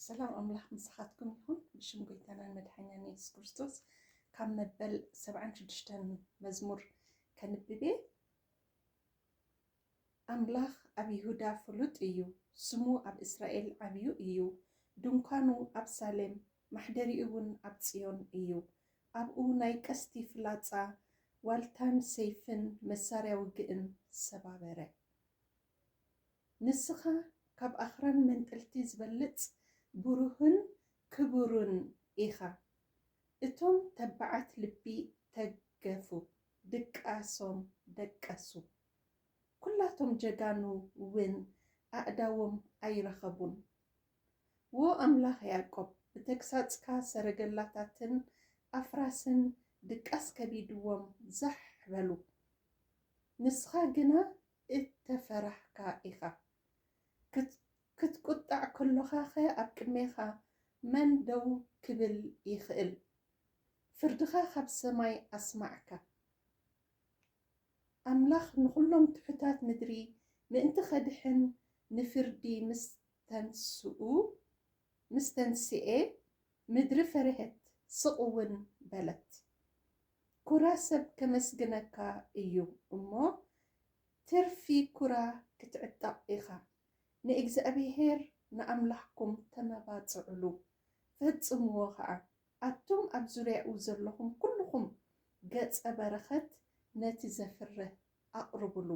ሰላም ኣምላኽ ምሳኻትኩም ይኹን። ብሽም ጎይታናን መድሓኛን የሱስ ክርስቶስ ካብ መበል ሰብዓን ሽዱሽተን መዝሙር ከንብብ እየ። ኣምላኽ ኣብ ይሁዳ ፍሉጥ እዩ፣ ስሙ ኣብ እስራኤል ዓብዩ እዩ። ድንኳኑ ኣብ ሳሌም፣ ማሕደሪኡ እውን ኣብ ጽዮን እዩ። ኣብኡ ናይ ቀስቲ ፍላጻ፣ ዋልታን ሰይፍን መሳርያ ውግእን ሰባበረ። ንስኻ ካብ ኣኽራን መንጥልቲ ዝበልጽ ብሩህን ክቡርን ኢኻ። እቶም ተባዓት ልቢ ተገፉ፣ ድቃሶም ደቀሱ። ኩላቶም ጀጋኑ እውን ኣእዳዎም ኣይረኸቡን። ዎ ኣምላኽ ያዕቆብ፣ ብተግሳጽካ ሰረገላታትን ኣፍራስን ድቃስ ከቢድዎም ዛሕ በሉ። ንስኻ ግና እተፈራህካ ኢኻ። ክት-፣ ክትቁጣዕ ከሎኻኸ ኣብ ቅድሜኻ መን ደው ክብል ይኽእል? ፍርድኻ ካብ ሰማይ ኣስማዕካ። ኣምላኽ ንኹሎም ትሑታት ምድሪ ምእንቲ ኸድሕን ንፍርዲ ምስ ተንስኡ፣ ምስ ተንስኤ፣ ምድሪ ፈርሀት፣ ስቕ እውን በለት። ኩራ ሰብ ከመስግነካ እዩ እሞ፣ ትርፊ ኩራ ክትዕጠቕ ኢኻ። ንእግዚኣብሄር ንኣምላኽኩም ተመባጽዕሉ፣ ፈጽምዎ ኸኣ። ኣቱም ኣብ ዙርያኡ ዘለኹም ኩልኹም ገጸ በረኸት ነቲ ዘፍርህ ኣቕርብሉ።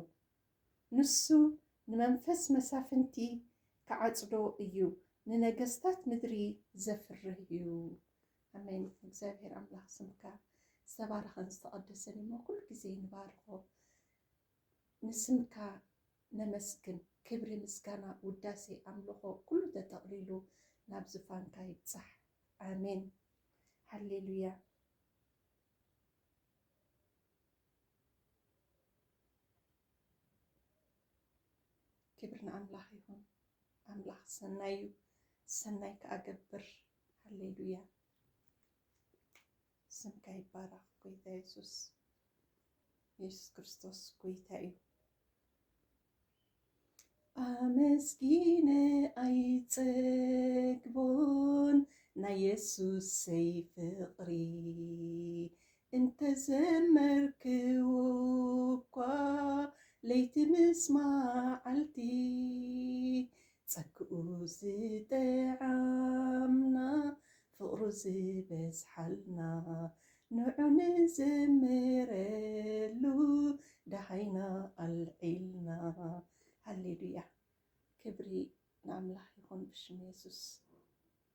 ንሱ ንመንፈስ መሳፍንቲ ክዓጽዶ እዩ፣ ንነገስታት ምድሪ ዘፍርህ እዩ። ኣሜን። እግዚኣብሄር ኣምላኽ ስምካ ዝተባረኸን ዝተቐደሰን እዩ እሞ ኩሉ ግዜ ንባርኾ። ንስምካ ነመስግን። ክብሪ፣ ምስጋና፣ ውዳሴ፣ ኣምልኾ ኩሉ ተጠቕሊሉ ናብ ዙፋንካ ይብጻሕ። ኣሜን። ሃሌሉያ። ክብሪ ንኣምላኽ ይኹን። ኣምላኽ ሰናይ እዩ፣ ሰናይ ከኣ ገብር። ሃሌሉያ። ስምካ ይባረኽ ጎይታ የሱስ። የሱስ ክርስቶስ ጎይታ እዩ። ኣመስጊነ ኣይጸግቦን ናይ የሱሰይ ፍቕሪ፣ እንተዘመርክዎ እኳ ለይቲ ምስ መዓልቲ፣ ጸግኡ ዝጠዓምና ፍቕሩ ዝበዝሓልና፣ ንዑ ንዘምረሉ ደሃይና ኣልዒልና። ሃሌሉያ። ክብሪ ንኣምላኽ ይኹን ብሽም የሱስ።